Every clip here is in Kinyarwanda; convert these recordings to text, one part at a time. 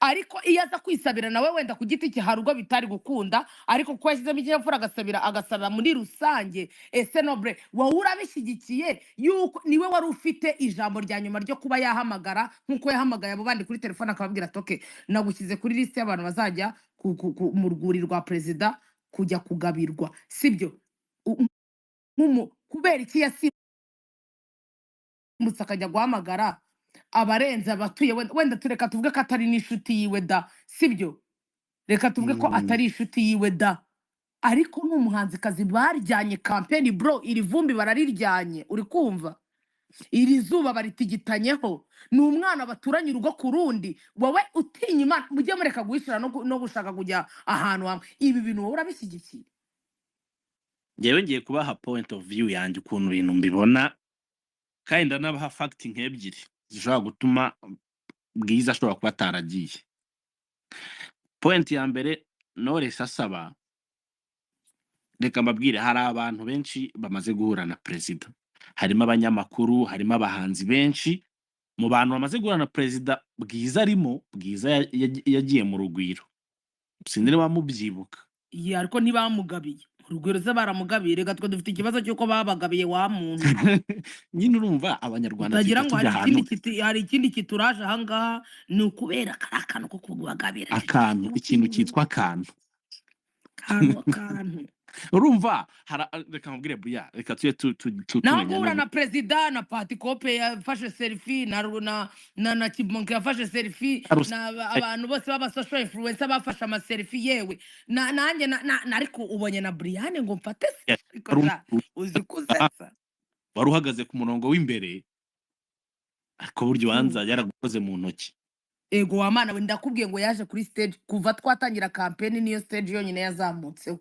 Ariko iyo aza kwisabira nawe wenda ku giti cye, hari ubwo bitari gukunda, ariko kuko yashyizemo ikinyabupfura, agasabira, agasaba muri rusange. Ese Noble, wowe urabishyigikiye yuko niwe wari ufite ijambo rya nyuma ryo kuba yahamagara, nk'uko yahamagaye abo bandi kuri telefone, akababwira ati: "Okay, nagushyize kuri lisite y'abantu bazajya mu rwuri rwa perezida kujya kugabirwa," sibyo? Kubera iki yasimbutse akajya guhamagara abarenze abatuye? Wenda tureka tuvuge ko atari n'inshuti yiwe da, sibyo? Reka tuvuge ko atari inshuti yiwe da, ariko ni umuhanzikazi baryanye campaign, bro. Iri vumbi barariryanye, uri kumva? Iri zuba baritigitanyeho. Ni umwana baturanye urugo ku rundi. Wowe utinya Imana, mujye mureka guhishira no gushaka kujya ahantu hamwe. Ibi bintu wowe urabishyigikiye? Ngewe ngiye kubaha point of view yanjye, ukuntu ibintu mbibona, kandi ndanabaha fact nk'ebyiri zishobora gutuma Bwiza ashobora kuba ataragiye. Point ya mbere, Knowless asaba, reka mbabwire, hari abantu benshi bamaze guhura na perezida, harimo abanyamakuru, harimo abahanzi benshi. Mu bantu bamaze guhura na perezida, Bwiza arimo. Bwiza yagiye mu Rugwiro, sinzi niba mubyibuka. Iya, ariko ntibamugabiye. Urugwiro se baramugabiye? Reka, twe dufite ikibazo cy'uko babagabiye wa muntu. Nyine urumva, Abanyarwanda utagira tuhita ngo tujya hari ahantu ikindi hari ikindi kituraje ahangaha, ni ukubera kari akantu ko kubagabira. Akantu, ikintu cyitwa akantu. Akantu, akantu. Urumva, reka nkubwire buya, reka tujye naho tumenya guhura na perezida, na Patycope yafashe selfie, na Kibonke yafashe selfie, na abantu bose b'aba social influencer bafashe amaselfie, yewe na nanjye ariko ubonye na Brian ngo mfate se? Ariko sha, uzi ko usetsa. Wari uhagaze ku murongo w'imbere, ariko burya ubanza yaragukoze mu ntoki. Ego wa mana we, ndakubwiye ngo yaje kuri stage. Kuva twatangira campaign, niyo stage yonyine yazamutseho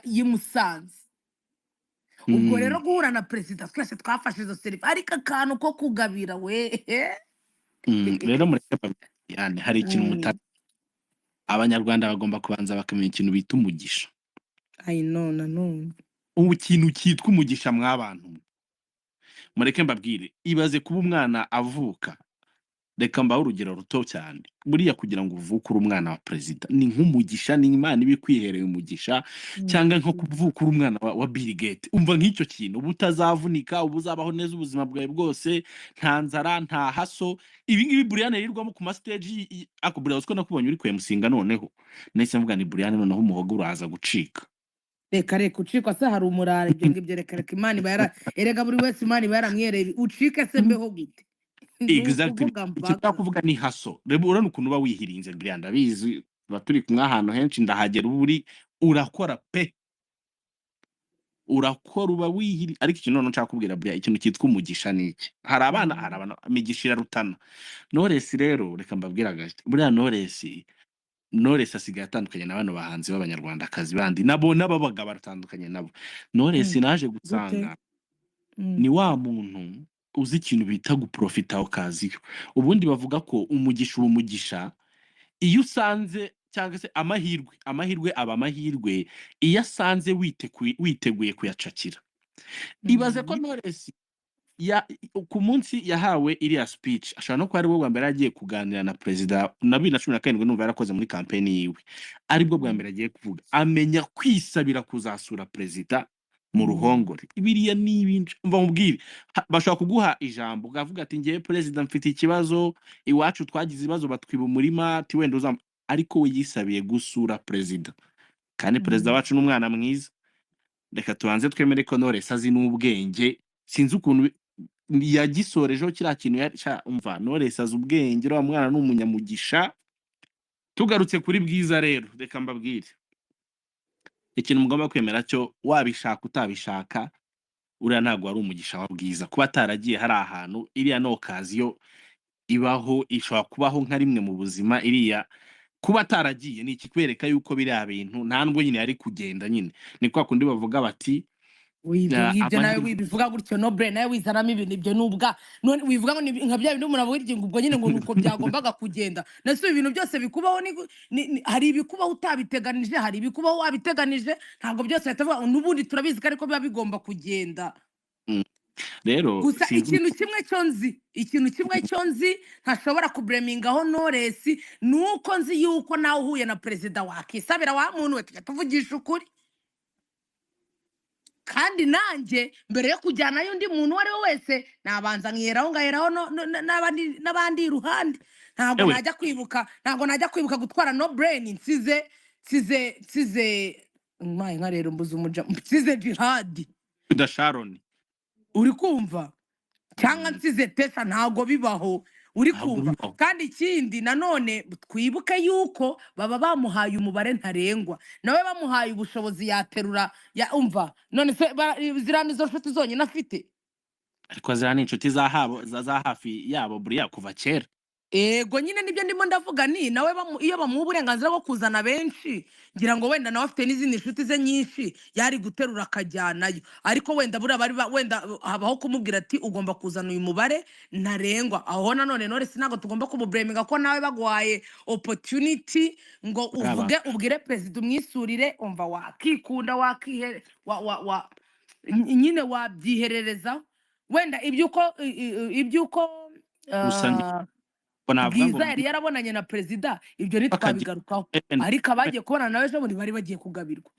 y'i Musanze. Ubwo rero guhura na perezida, twese twafashe izo selfie, ariko akantu ko kugabira we. Rero mureke babiyane, hari ikintu Abanyarwanda bagomba kubanza bakamenya ikintu bita umugisha. I know, nanone. Ubu ikintu cyitwa umugisha, mw'abantu mwe, mureke mbabwire, ibaze kuba umwana avuka. Reka mbahe urugero ruto cyane. Buriya kugira ngo uvuke uri umwana wa perezida ni nk'umugisha, ni Imana iba ikwihereye umugisha, cyangwa nko kuvuka uri umwana wa Bill Gates. Umva nk'icyo kintu, uba utazavunika, uba uzabaho neza ubuzima bwawe bwose, nta nzara, nta haso. Ibi ngibi Brian yirirwamo ku ma stage, ako buriya uziko nakubonye uri kwemusinga, noneho nahise mvuga ni Brian, noneho umuhogo uraza gucika. Reka reka, ucikwa se? Hari umurara? Ibyo ngibyo reka reka. Imana iba yara, erega buri wese Imana iba yaramwereye. Ucike se mbeho gute? Ni Exactly. ukuvuga Icyo mpaka nshaka kuvuga ni haso. Reba, urabona ukuntu uba wihirinze, Brian, ndabizi, tuba turi kumwe ahantu henshi, ndahagera, uba uri urakora pe, urakora, uba wihiri. Ariko ikintu noneho nshaka kubwira Brian, ikintu cyitwa umugisha ni iki? Hari abana, hari abantu imigisha irarutana. Knowless rero, reka mbabwire agashya, buriya Knowless asigaye atandukanye na bano bahanzi b'Abanyarwandakazi bandi, nabo n'ababaga baratandukanye nabo. Knowless naje Gute? gusanga ni wa muntu uzi ikintu bita guprofita occasion. Ubundi bavuga ko umugisha uba umugisha iyo usanze, cyangwa se amahirwe aba amahirwe iyo asanze witeguye kuyacakira. Ibaze ko Knowless ku munsi yahawe iriya speech, ashobora no kuba ari bwo bwa mbere agiye kuganira na perezida na 2017, numva yarakoze muri campaign yiwe, aribwo bwa mbere agiye kuvuga, amenya kwisabira kuzasura perezida mu ruhongore. Biriya ni ibintu, mva nkubwire, bashobora kuguha ijambo ukavuga ati: "Ngewe perezida, mfite ikibazo, iwacu twagize ibibazo, batwiba umurima," ati wenda uzam, ariko we yisabiye gusura perezida. Kandi perezida wacu ni umwana mwiza. Reka tubanze twemere ko Knowless azi n'ubwenge. Sinzi ukuntu yagisorejeho kiriya kintu umva, Knowless azi ubwenge, uriya mwana ni umunyamugisha. Tugarutse kuri Bwiza rero, reka mbabwire ikintu mugomba kwemera cyo, wabishaka utabishaka, uriya ntabwo wari umugisha wa Bwiza kuba ataragiye. Hari ahantu iriya ni occasion ibaho, ishobora kubaho nka rimwe mu buzima. Iriya kuba ataragiye ni ikikwereka yuko biriya bintu nta nubwo nyine yari kugenda. Nyine ni kwa kundi bavuga bati Ibyo ngibyo nawe amahirwe wibivuga gutyo, Noble, nawe wizanamo ibintu. Ibyo ni ubwa none wivuga ngo ni nka bya bindi umuntu avuga ngo ubwo nyine ngo nuko byagombaga kugenda. Nese ibintu byose bikubaho hari ibikubaho utabiteganije, hari ibikubaho wabiteganije. Ntabwo byose bahita bavuga ngo n'ubundi turabizi ko ariko biba bigomba kugenda. Rero Gusa sinzi. ikintu kimwe cyo nzi, ikintu kimwe cyo nzi ntashobora kublamingaho Knowless, ni uko nzi yuko nawe uhuye na perezida wakisabira wa muntu we, tujya tuvugisha ukuri. Kandi nanjye mbere yo kujyanayo undi muntu uwo ari we wese, nabanza nkiheraho, ngaheraho n'abandi iruhande. Ntabwo Ewe. najya kwibuka, ntabwo najya kwibuka gutwara No Brain nsize maye nka rero mbuze umuja, nsize Jihadi. Da Sharon. Uri kumva? Cyangwa nsize Tesa. Ntabwo bibaho, uri Ntabwo kumva? bibaho. Kandi ikindi nanone, twibuke yuko baba bamuhaye umubare ntarengwa. Nawe bamuhaye ubushobozi yaterura ya umva. None se ziriya nizo nshuti zonyine afite? Ariko ziriya ni inshuti za habo, za hafi yabo buriya kuva kera. Ego nyine, nibyo ndimo ndavuga. Ni nawe iyo bamuha uburenganzira bwo kuzana benshi, ngira ngo wenda nawe afite n'izindi nshuti ze nyinshi yari guterura akajyanayo. Ariko wenda buriya bari wenda habaho kumubwira ati: "Ugomba kuzana uyu mubare ntarengwa." Aho nanone Knowless ntabwo tugomba kumublaminga, ko nawe baguhaye opportunity ngo Ari uvuge, ubwire perezida umwisurire, umva, wakikunda, wakihere wa, wa, wa, nyine wabyiherereza wenda iby'uko Gusa ngo navuga ngo Bwiza yari yarabonanye na perezida, ibyo bakagira ntitwabigarukaho. Ariko abagiye kubonana nawe ejo bundi bari bagiye kugabirwa.